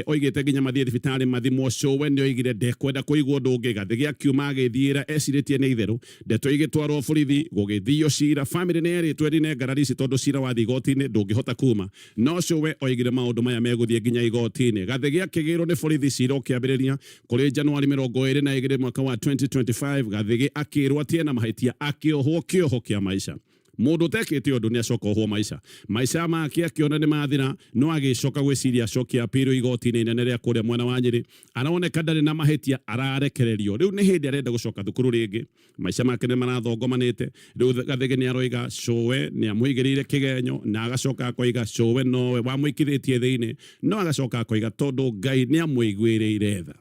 oigĩte nginya mathiĩ thibitarĩ mathimwo, cũwe nĩ oigire ndekwenda kũigua ũndũ ũngĩ. Gathigi akiuma agĩthiĩra ecirĩtie nĩ itherũ. Ndeto igĩtwarwo borithi, gũgĩthio cira. Famĩlĩ nĩ yerĩtwo ĩrine ngarari ici, tondũ cira wathiĩ igoti-inĩ ndũngĩhota kuma. No cũwe oigire maũndũ maya megũthiĩ nginya igoti-inĩ. Gathigi akĩgĩrwo nĩ borithi, cira ũkĩambĩrĩria kũrĩ Januari 22 mwaka wa 2025. Gathigi akĩrwo atĩ ena mahĩtia, akĩohwo kĩoho kĩa maica. Mũndũ ũtekĩte ũndũ nĩ acoka ohwo maica. Maica make akĩona nĩ mathira, no agĩcoka gwĩciria acokia appeal igoti-inĩ inene rĩa kũrĩa mwena wa Nyĩrĩ. Aroneka ndarĩ na mahĩtia, ararekererio. Rĩu nĩ hĩndĩ arenda gũcoka thukuru rĩngĩ. Maica make nĩ marathongomanĩte. Rĩu Gathigi nĩ aroiga cũwe nĩ amũigĩrĩire kĩgenyo, na agacoka akoiga cũwe nowe wamũikithĩtie thĩinĩ, no agacoka akoiga tondũ Ngai nĩ amũiguĩrĩire tha,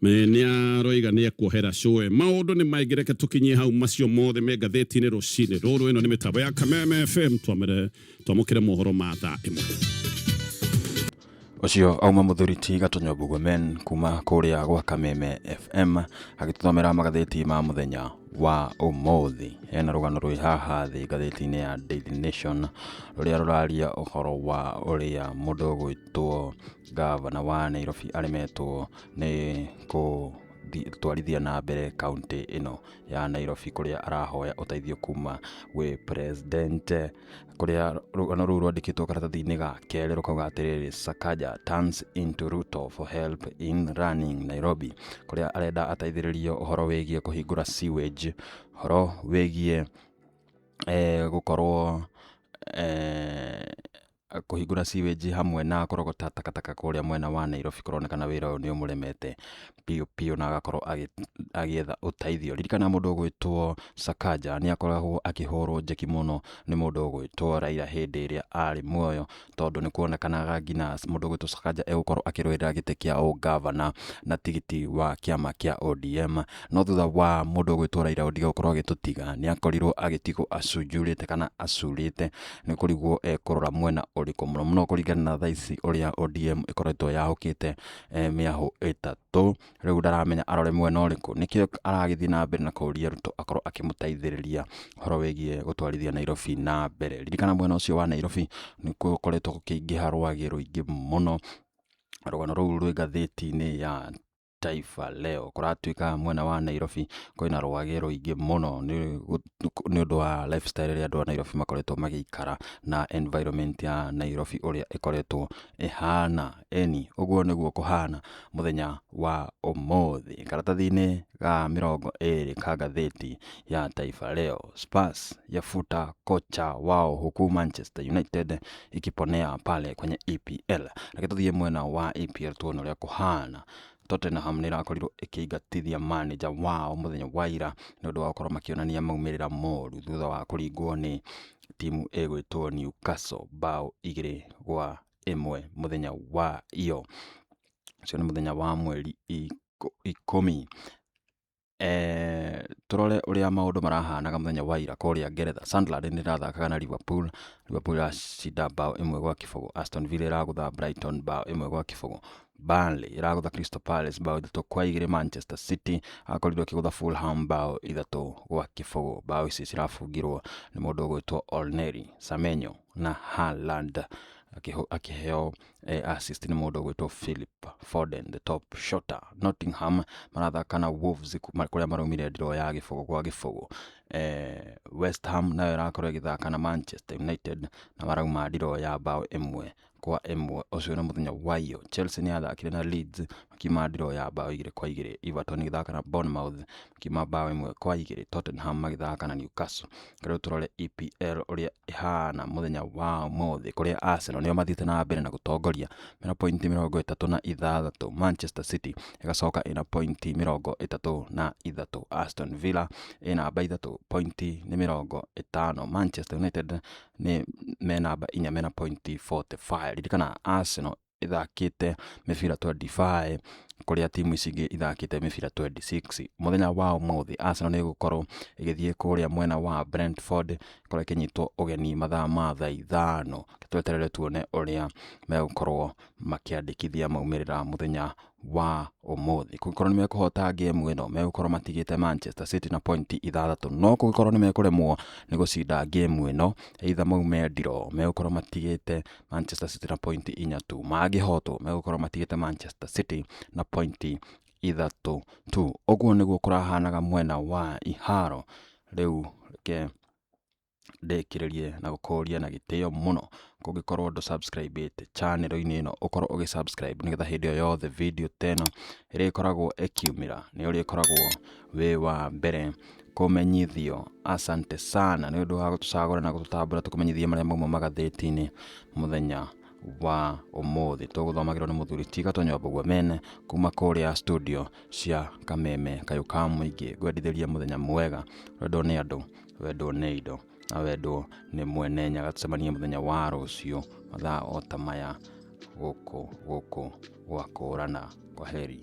nĩ aroiga nĩ ekuohera cũwe. Maũndũ nĩ maingĩ, reke tũkinyie hau. Macio mothe me ngathĩti-inĩ rũcinĩ rũrũ. Ĩno nĩ mĩtambo ya Kameme FM. Twamere twamũkĩre mohoro ma thaa 1. Ũcio auma mũthuri ti Gatonyo Mbugua kuma kũrĩa gwa Kameme FM, agĩtũthomera magathĩti ma mũthenya wa ũmũthĩ. Hena rũgano rwĩ haha thĩ ngathĩti-inĩ ya Daily Nation, rũrĩa rũraria ũhoro wa ũrĩa mũndũ ũgwĩtwo gavana wa Nairobi aremetwo nĩ kũ gũtwarithia na mbere kaunti ĩno ya Nairobi, kũrĩa arahoya ũteithio kuma gwĩ president. Kũrĩa rũgano rũu rwandĩkĩtwo karatathi-inĩ ga kerĩ rũkauga atĩrĩrĩ, Sakaja turns into Ruto for help in running Nairobi, kũrĩa arenda ateithĩrĩrio ũhoro wĩgiĩ kũhingũra sewage, ũhoro wĩgiĩ gũkorwo kũhingũra sewage hamwe na kũrogota takataka kũrĩa mwena wa Nairobi. Kũronekana wĩra ũyũ nĩ ũmũremete biũ biũ na agakorwo agĩetha ũteithio. Ririkana mũndũ ũgwĩtwo Sakaja nĩ akoragwo akĩhũrwo njeki mũno nĩ mũndũ ũgwĩtwo Raila hĩndĩ ĩrĩa arĩ muoyo, tondũ nĩ kuonekanaga nginya mũndũ ũgwĩtwo Sakaja egũkorwo akĩrũĩrĩra gĩtĩ kĩa ũgavana na tigiti wa kĩama kĩa ODM. No thutha wa mũndũ ũgwĩtwo Raila Odinga gũkorwo agĩtũtiga, nĩ akorirwo agĩtigwo acunjurĩte kana acurĩte nĩ kũrigwo ekũrora mwena ũrĩkũ, mũno mũno kũringana na thaa ici ũrĩa ODM ĩkoretwo yahũkĩte mĩahũ ĩtatũ. Rĩu ndaramenya arore mwena ũrĩkũ, nĩkĩo aragĩthiĩ na mbere na kũria Ruto akorwo akĩmũteithĩrĩria ũhoro wĩgiĩ gũtwarithia Nairobi na mbere. Ririkana mwena ũcio wa Nairobi nĩ gũkoretwo gũkĩingĩha rwagĩ rũingĩ mũno. Rũgano rũu rwĩ ngathĩti-inĩ ya Taifa Leo. Kũratuĩka mwena wa Nairobi kwĩna rwagĩ rũingĩ mũno nĩ ũndũ wa lifestyle ĩrĩa andũ a Nairobi makoretwo magĩikara na environment ya Nairobi ũrĩa ĩkoretwo ĩhana. Ĩni ũguo nĩguo kũhana mũthenya wa ũmũthĩ. Karatathi-inĩ ga 20 ka ngathĩti ya Taifa Leo, Spurs yafuta kocha wao huku Manchester United ikiponea pale kwenye EPL. Reke tũthiĩ mwena wa EPL tuone ũrĩa kũhana. Tottenham nĩ ĩrakorirwo ĩkĩingatithia manager wao mũthenya wa ira nĩ ũndũ wa gũkorwo makĩonania maumĩrĩra moru thutha wa kũringwo nĩ timu ĩgwĩtwo Newcastle bao 2-1 mũthenya wa iyo. Ũcio nĩ mũthenya wa mweri 10. Tũrore ũrĩa maũndũ marahanaga mũthenya wa ira kũrĩa Ngeretha. Sunderland nĩ ĩrathakaga na Liverpool, Liverpool ĩracinda bao 1-0. Aston Villa ĩragũtha Brighton bao 1-0. Burnley ĩragũtha Crystal Palace bao 3-2. Manchester City akorirwo ĩkĩgũtha Fulham bao 3-0. Bao ici cirabungirwo nĩ mũndũ ũgwĩtwo Olneri, Semenyo na Haaland, akĩheo assist nĩ mũndũ ũgwĩtwo Philip Foden, the top shotter. Nottingham marathaka na Wolves kũrĩa maraumire draw ya 0-0. West Ham nayo ĩrakorwo ĩgĩthaka na Manchester United na marauma draw ya bao 1-1. Ũcio nĩ mũthenya wa iyo. Chelsea nĩ yathakire na Leeds makiuma draw ya bao 2-2. Everton ĩgĩthaka na Bournemouth makiuma bao 1-2. Tottenham magĩthaka na Newcastle. Rĩu tũrore EPL ũrĩa ĩhana mũthenya wa ũmũthĩ, kũrĩa Arsenal nĩo mathiĩte na mbere na gũtongoria mena pointi 36. Manchester City ĩgacoka ĩna pointi 33. Aston Villa ĩ namba 3, pointi nĩ 50. Manchester United nĩ me namba 4 mena pointi 45. Ririkana Arsenal ĩthakĩte mĩbira 25 kũrĩa timu ici ingĩ ithakĩte mĩbira 26. Mũthenya wa ũmũthĩ Arsenal nĩ ĩgũkorwo ĩgĩthiĩ kũrĩa mwena wa Brentford ĩkorwo ĩkĩnyitwo ũgeni mathaa ma thaa 5. Tweterere tuone ũrĩa megũkorwo makĩandĩkithia maumĩrĩra mũthenya wa ũmũthĩ. Kũngĩkorwo nĩ mekũhota ngĩmu ĩno, megũkorwo matigĩte Manchester City na pointi 6, no kũngĩkorwo nĩ mekũremwo nĩ gũcinda ngĩmu ĩno, either maume draw, megũkorwo matigĩte Manchester City na pointi 4 tu. Mangĩhotwo megũkorwo matigĩte Manchester City na pointi 3 tu. Ũguo nĩguo kũrahanaga mwena wa iharo. Rĩu reke ndĩkĩrĩrie na gũkũria na gĩtĩo mũno, kũngĩkorwo ndũ subscribe ĩte channel-inĩ ĩno, ũkorwo ũgĩ subscribe nĩgetha hĩndĩ o yothe video ta ĩno ĩrĩkoragwo ĩkiumĩra nĩ ũrĩkoragwo wĩ wa mbere kũmenyithio. Asante sana nĩ ũndũ wa gũtũcagũra na gũtũtambũra tũkũmenyithie marĩa mauma magathĩti-inĩ mũthenya wa ũmũthĩ. Tũgũthomagĩrwo nĩ mũthuri ti Gatonyo Mbũgua mene kuma kũrĩa studio cia Kameme Kayũ ka Mũingĩ. Ngwendithĩria mũthenya mwega, wendwo nĩ andũ, wendwo nĩ indo na wendwo nĩ mwene Nyaga. Tũcemanie mũthenya wa rũciũ mathaa o ta maya gũkũ gũkũ gwa kũrana. Kwaheri.